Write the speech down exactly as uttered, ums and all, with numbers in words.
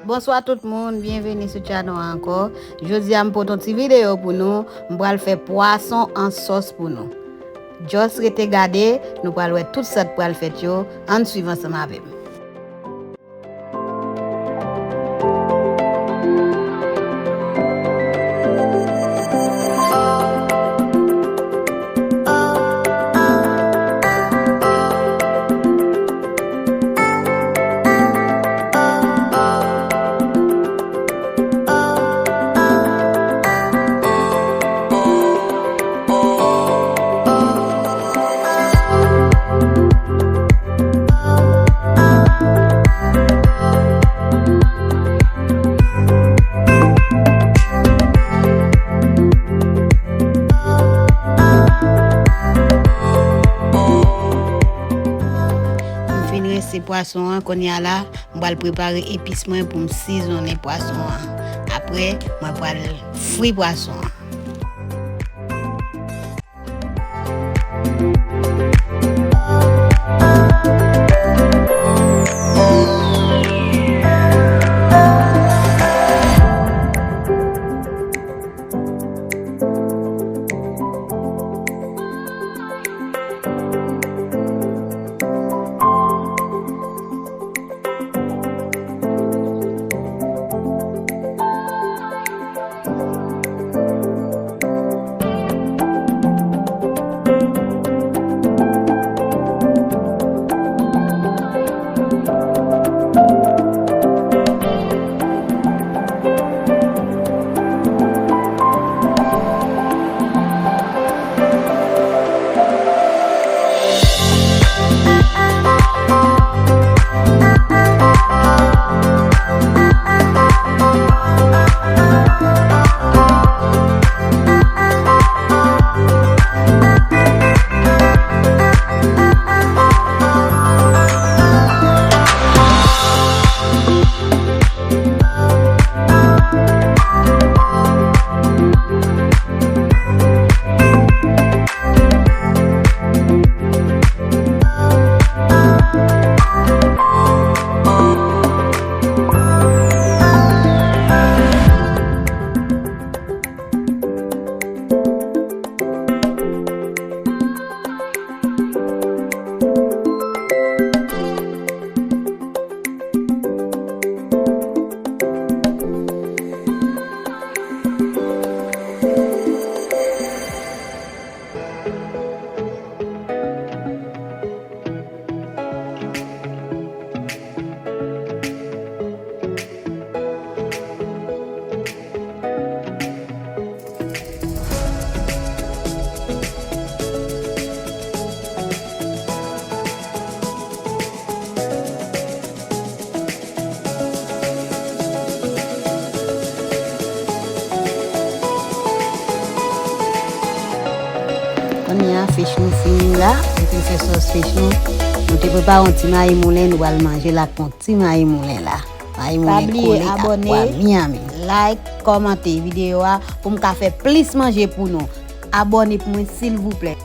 Bonswa tout moun, byenveni sou channel an ankò. Jodi a m pote yon ti videyo pou nou, m pral fè pwason an sòs pou nou. Just rete gade, nou pral wè tout sa k pral fèt yo, ann swiv ansanm avè m. M fin rense pwason an, kounye a la, m pral prepare epis mwen pou m sizonnen pwason an. Apre, mwen pral fri pwason an. Kounye a, fich nou fini la. Nou fin fè sòs fich nou. Nou te prepare yon ti mayi moulen, nou pral manje l ak yon ti mayi moulen la. Mayi moulen kole ak pwa Miami. Pa bliye abòne, like, kòmante videyo a pou m ka fè plis manje pou nou. Abòne pou mwen, silvouplè.